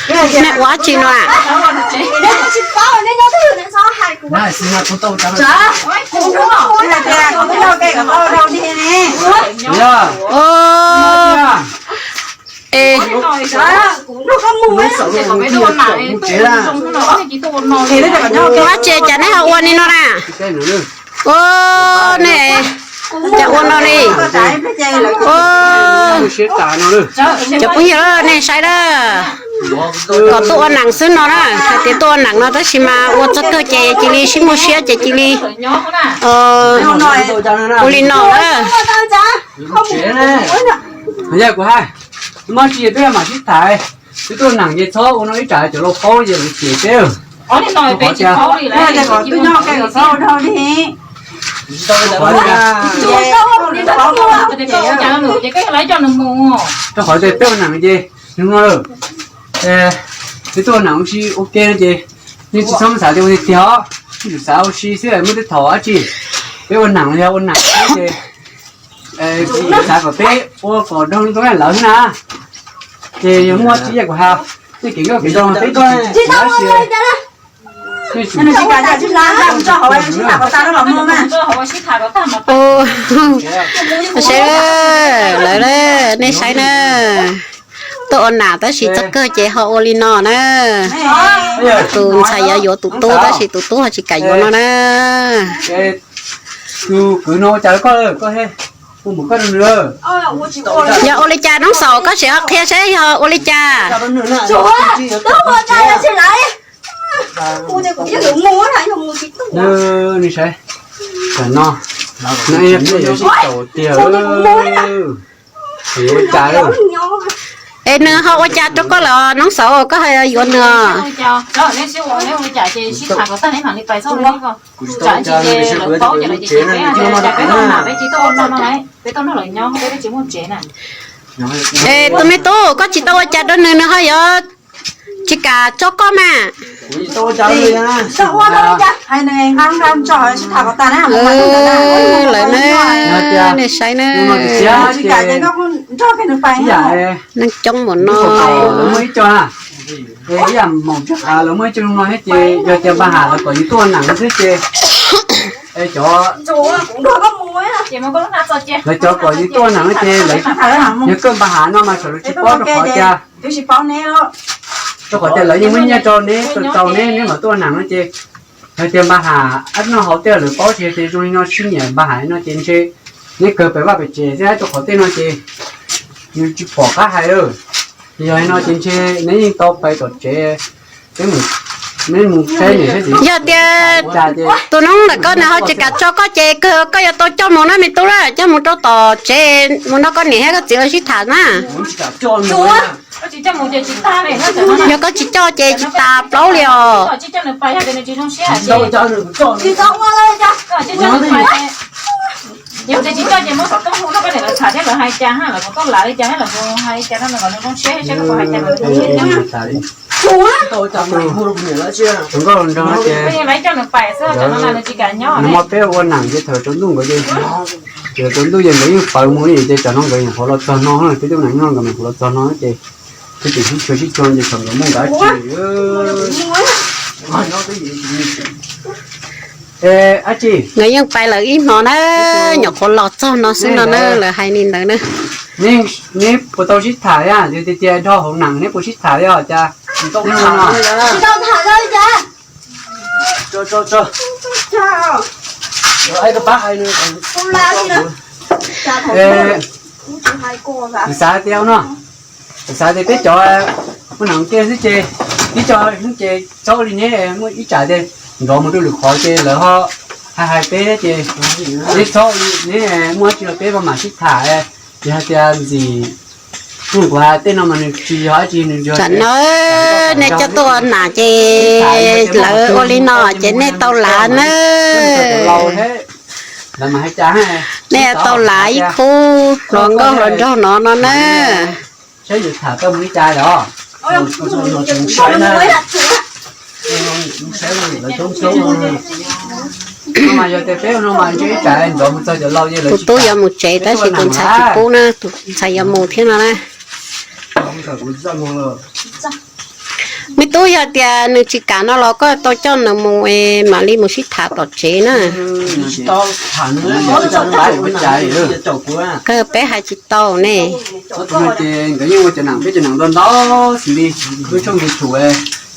Nej ua dab tsi no? Ua dab tsi cas nej ho ua li no na? Ua, nej cas ua no li? Ua, cov phooj ywg nej saib na, kom tuaj ua neem xwb no na, hais tias tuaj ua neem no tab sis mas ua txog kawg ces cia li sib muaj siab ces cia li ua li no na. Yog kuv hais, muaj tsis peb mam sib tham, twb tuaj ua neem ces txhob ua no ib tsam cov laus paub ces lawv cem peb. Rau qhov tias peb ua neem ces nws no lawm, twb tuaj ua neem ua si ua ke no ces nej tsis txhob xav tias ua tiag tiag os, nej tsuas xav ua si xwb, muaj tej thaum dab tsi peb ua neem los yog ua neem xwb ces xav kom peb ua kom raug zoo rau lawv xwb na. Ces yog muaj tsis yog kuv hais, nej kev nkauj kev nraug peb tsis tsis tsis Saib lawv, nej saib na, tuaj ua neem tab sis txog kawg ces ho ua li no na. Tus ntxhais yuav yuav tus tub tab sis tus tub ho tsis kam yuav no na. Yog ua li cas Noob Xaus, koj sim ho qhia saib yog ua li cas? Es nws ho ua cas rau koj lawm Noob Xaus, koj ho yuav nws? Es tus me tub, koj tsis tau ua cas rau nws, nws ho yuav tsis kam tso koj mas. Lawv na, nej saib na, neeg coob npaum no. Lawv muaj ib co no thiab ces yog tias npaj ham lawv kom yus tuaj ua neem xwb ces cov, lawv cov kom yus tuaj ua neem no ces lawv, yog koj npaj ham no mas xyov lawv tsis paub rau qhov tias, rau qhov tias lawv yeej muab nyiaj rau neb tau neb, neb mam tuaj ua neem no ces yog tias npaj ham ab noj haus tej lawv paub ces yog tias zoo li no sib nyiam npaj ham no ces ntshe neb kawg pem vaj pem tsev thiab rau qhov tej no ces yus tsis pom qab hais lawm. Yog li no ces ntshe neb yeej tau pais tom tsev, neb mus saib niam saib txiv. Yog tias tus noob ntawm koj nws ho tsis kam tso koj ces kawg koj yuav tau coj mus na me tub na, coj mus rau tom tsev mus nrog koj niam thiab koj txiv lawv sib tham na. Yog koj tsis coj ces tsis tas plaub li os. Nkauj nraug ces nws muaj peb ua neem ces thaum tsaus ntuj nkawd ces, ces tsaus ntuj ces nkawd yeej pawv mus li ces tsam no nkawd nyuam qhuav los txog no, peb tub neem nyob nkawd nyuam qhuav los txog no ces peb tseem sib tshua sib tshua ces thaum nkawd muaj nkawd dab tsi. Nkawd yeej pais lawm ib hmo na, nyuam qhuav los txog no xwb no na, lawv hais li ntawd na. Neb puas tau sib tham, yog tias tiag nrog hauv neem neb puas sib tham li os cas? Kuv xav tias no, kuv xav tias peb cov ua neem kiag xwb ces ib co hnub ces txhob li neb muaj ib tsam ces nrov mus rau lwm qhov ces lawv ho hais hais peb ces neb txhob li, neb muaj dab tsi los peb mam sib tham. Yog hais tias ntxim, kuv hais tej no mas nws tsis yog dab tsi, nws yog tam no nej coj tuaj ua neem ces lawv ua li no ces nej tau lav na. Nej tau lav ib khub hluas nkauj hluas nraug no no na. Saib yus tham tau mus li cas os. Tus tub yuav mus tsev tab sis tus ntxhais tsis pub na, tus ntxhais yuav mus thiab no na. tub, yog tias nws tsis kam no los koj tau coj nws mus es mam li mus sib tham tom tsev na. Kawg peb hais tsis tau ne. Nkawd yeej ua cov nam, peb cov nam ntau ntau xws li wb tshooj YouTube,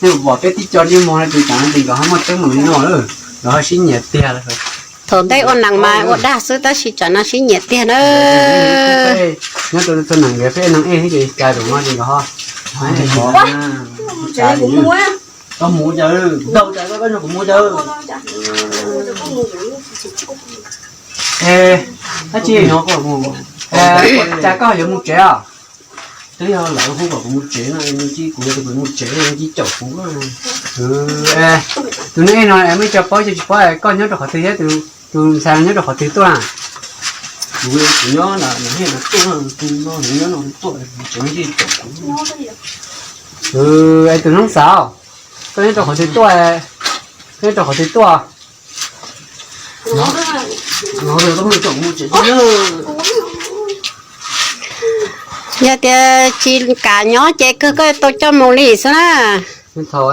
nej pom peb tib co ntsej muag no ces tsam no ces nkawd ho muaj teeb meem li no, nkawd ho sib nyiam tiag. Thaum ntej ua nam mas ua dag xwb tab sis tsam no sib nyiam tiag na. Nyob rau txog nam nkawd peb neeg ej thiab ces cai tus no ces nkawd ho Koj mus cas, koj mus cas. Dab tsi, cas koj yuav mus tsev os? Twb yog lawv hu kom kuv mus tsev no, kuv yog tus mus tsev, cia caum kuv. Tus neeg no muaj ib co paub, ib co tsis paub, koj nyob rau qhov twg thiab tus ntxhais no nyob rau qhov twg tuaj na? Kuv, kuv nyob no, nws tuaj, nws nyob no tuaj, tsev cia caum kuv. Tus noob xav, koj nyob rau qhov twg tuaj? Koj nyob rau qhov twg tuaj? Yog tias tsis kam nyob ces kawg koj tau coj mus li xwb na. Thaum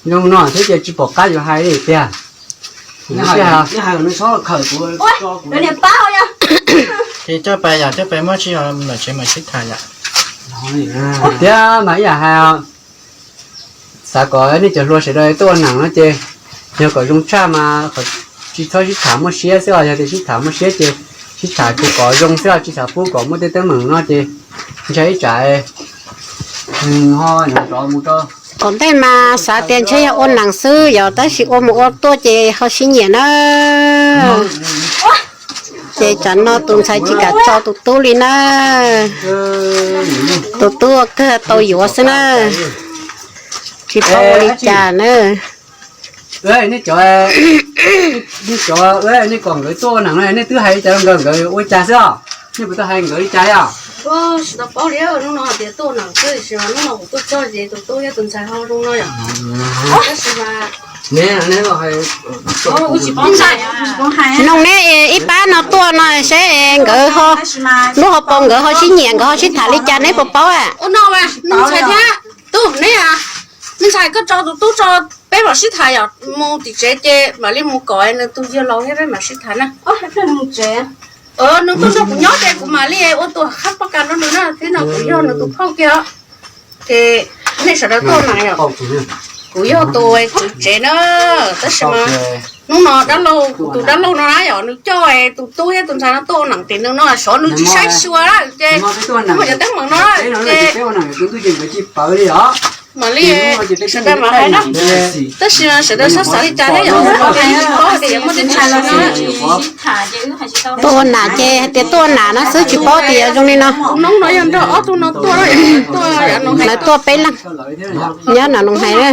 zoo no thiab ces tsis pom qab yuav hais li tiag. Ces coj pais yom, coj pais muab tso lawm tsev mam sib tham yom. Tiag mas ib yam hais, xav kom nej cov hluas sawv daws tuaj ua nam no ces yog kom zoo tshaj mas tsis txhob sib tham muaj siab xwb os. Yog tias sib tham muaj siab ces sib tham kom zoo xwb os, tsis xav pub kom muaj tej teeb meem no ces ntshai ib tsam nws ho nrov mus rau. Thaum ntej mas xav tias ntshe yog ua nam xwb yom, tab sis ua mus ua tuaj ces ho sib nyiam na. Ces tsam no tus ntxhais tsis kam tso tus tub li na. Tus tub kawg tau yuav xwb na. Tsis paub ua li cas na. Nej cov, nej kom nkawd tuaj ua nam no nej twb hais li cas rau nkawd, nkawd ua cas xwb os? Nej puas tau hais nkawd li cas os? Tsis tau paub li, hnub no hais tias tuaj ua nam xwb, tab sis mas hnub no kuv tuaj txog ces tus tub thiab tus ntxhais ho zoo no yom. Tab sis mas noog neb ib pab no tuaj no seb nkawd ho, lub hauv paus nkawd ho sib nyiam nkawd ho sib tham li cas neb puas paub? Ua no, ntxhais thiab tub, neb, me ntxhais koj tso tus tub tso, peb mam sib tham yom, mus tim tsev ces mam li mus kom nws tus yawg laus thiab peb mam sib tham na. Nws tuaj nrog kuv nyob ces kuv mam li ua tus qhab paj kas rau nws na, thiab no kuv yog nws tus phauj kiag. Ces nej sawv daws tuaj mas yom, kuv yog tus tswv tsev na, tab sis mas hnub no dab laug, tus dab laug no na yom, nws coj tus tub thiab tus ntxhais no tuaj ua nam tim nws no, xyov nws tsis saib xyuas ces muaj cov teeb meem no ces mam li sawv daws mam hais na. Tab sis mas sawv daws txhob xav li cas thiab yom, tsis paub hais tias yuav muaj tej ntxhais los no. Tuaj ua nam ces hais tias tuaj ua nam no xwb tsis paub tias zoo li no. Noob no yog nrog ob tug no tuaj, tuaj peb leeg nyob no noo hais na.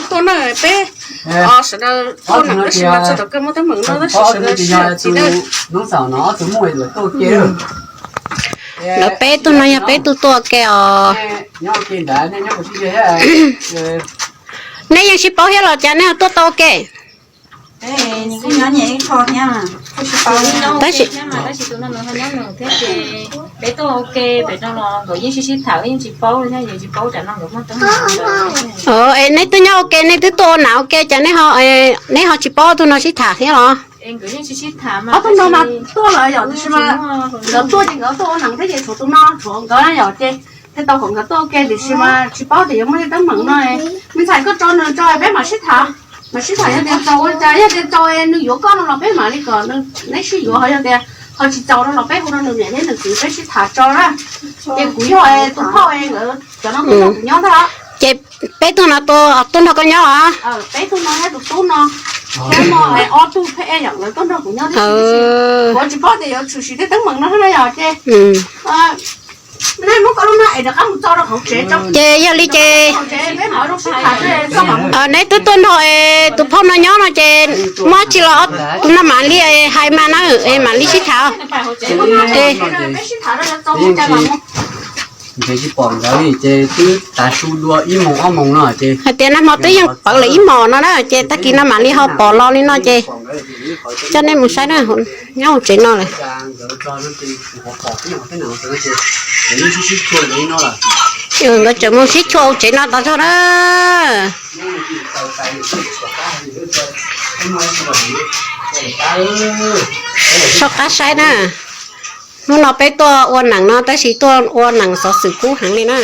Tuaj no peb sawv daws tuaj nam tab sis mas txog tom kawg muaj teeb meem no tab sis sawv daws sib txiv na. Lawv peb tug no yog peb tug tuaj ua ke os. Nej yeej sib paub thiab los cas nej ho tuaj tau ua ke? Tab sis peb tuaj ua ke pem no los nkawd yeej sib sib tham yeej tsis paub li thiab, tsis paub tsam no nkawd muaj teeb meem. Es neb twb nyob ua ke, nej twb tuaj ua nam ua ke cas neb ho, neb ho tsis paub tug no sib tham thiab los? Ob tug no mas tuaj lawm yom, tiam sis mas nkawd tuaj ces nkawd tuaj ua nam thiab ces tshuav tus no tshuav nkawd yom, ces thiaj tau kom nkawd tuaj ua ke tiam sis mas tsis paub tias yuav muaj tej teeb meem no. Me ntxhais koj tso nws tso peb mam sib tham, mam sib tham yog tias txaus ua cas, yog tias txaus nws yuav koj no los peb mam li kom neb sib yuav, ho yog tias ho tsis txaus no los peb hu rau nws niam thiab nws txiv peb sib tham tso na. Ces kuv yog tus phauj nkawd cov no tuaj nrog kuv nyob ntag. Ces peb tug no tuaj nrog koj nyob los? Peb tug no thiab tus tub no thiab no ob tug pheej yom, nkawd tuaj nrog kuv nyob thiab. Kuv tsis paub tias yuav tshwm sim tej teeb meem no thiab na yom, ces nej muab koj lub nab es rov qab mus tso rau hauv tsev tso. Ces yog li ces neb twb tuaj nrog tus phauj no nyob no ces muab tsis los tus no mam li hais mas na, mam li sib tham. Ntshe tsis pom nkawd li ces twb tav su dua ib moos ob moos no ces hais tias nag hmo twb yeej pawv lawm ib hmos no na, ces tag kis no mam li ho pom los li no ces coj nej mus saib na. Nyob hauv tsev no lawm. Nkawd tseem mus sib tshuaj hauv tsev no tod zog na. Soj qab saib na. Hnub no peb tuaj ua nees no tab sis tuaj ua nees xov xwm kub heev li na.